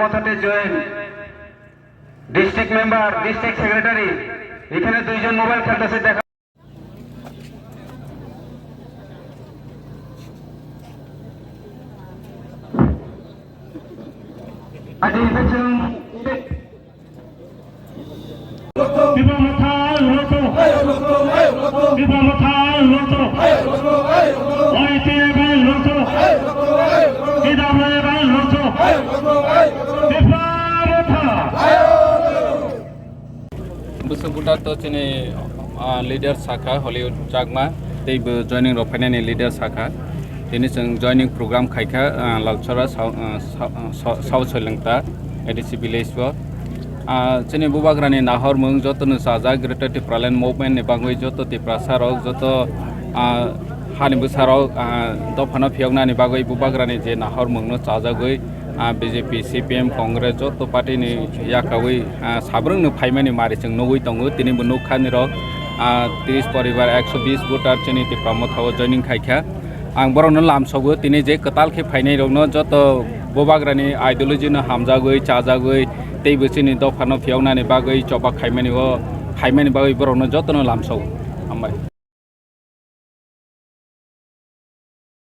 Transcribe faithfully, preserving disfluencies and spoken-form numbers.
মথাতে join, district member, district secretary, এখানে দুইজন মোবাইল খেলতেছে দেখা। আজ এই election Tiprasa motha loso. Tiprasa motha loso. Y T F loso. T W F loso. Tiprasa motha. Bwswk buda to chini, ah, leader sakha Hollywood Chakma, tei bo joining rok phainani leader sakha. Tini chwng joining program khaikha, ah, Lalchora Sau-, ah, Sau-, ah, Sau-, South Soilengta A D C village o. Ah, chini bubagrani nahormung jotono chajak Greater Tipraland Movement ni bagwi joto Tiprasa rok, joto, ah, hani bwsa rok, ah, dophano phiyoknani bagwi bubagrani je nahormung no chajagwi, ah, B J P, C P M, Congress joto party ni yakawi, ah, sabrwng no phaimani mari chwng nugwi tongo. Tini bo nukha nirok, ah, tris poribar ekso bis voter chini Tipra Motha o joining khaikha. Ang borokno lamsogo, tini je kwtal khe phainairokno joto bubagrani ideology no hamjagwi, chajagwi, tei bo chini dophano phiyoknani bagwi choba khaimani o, phaimani bagwi borokno jotono lamsogo. Hambai.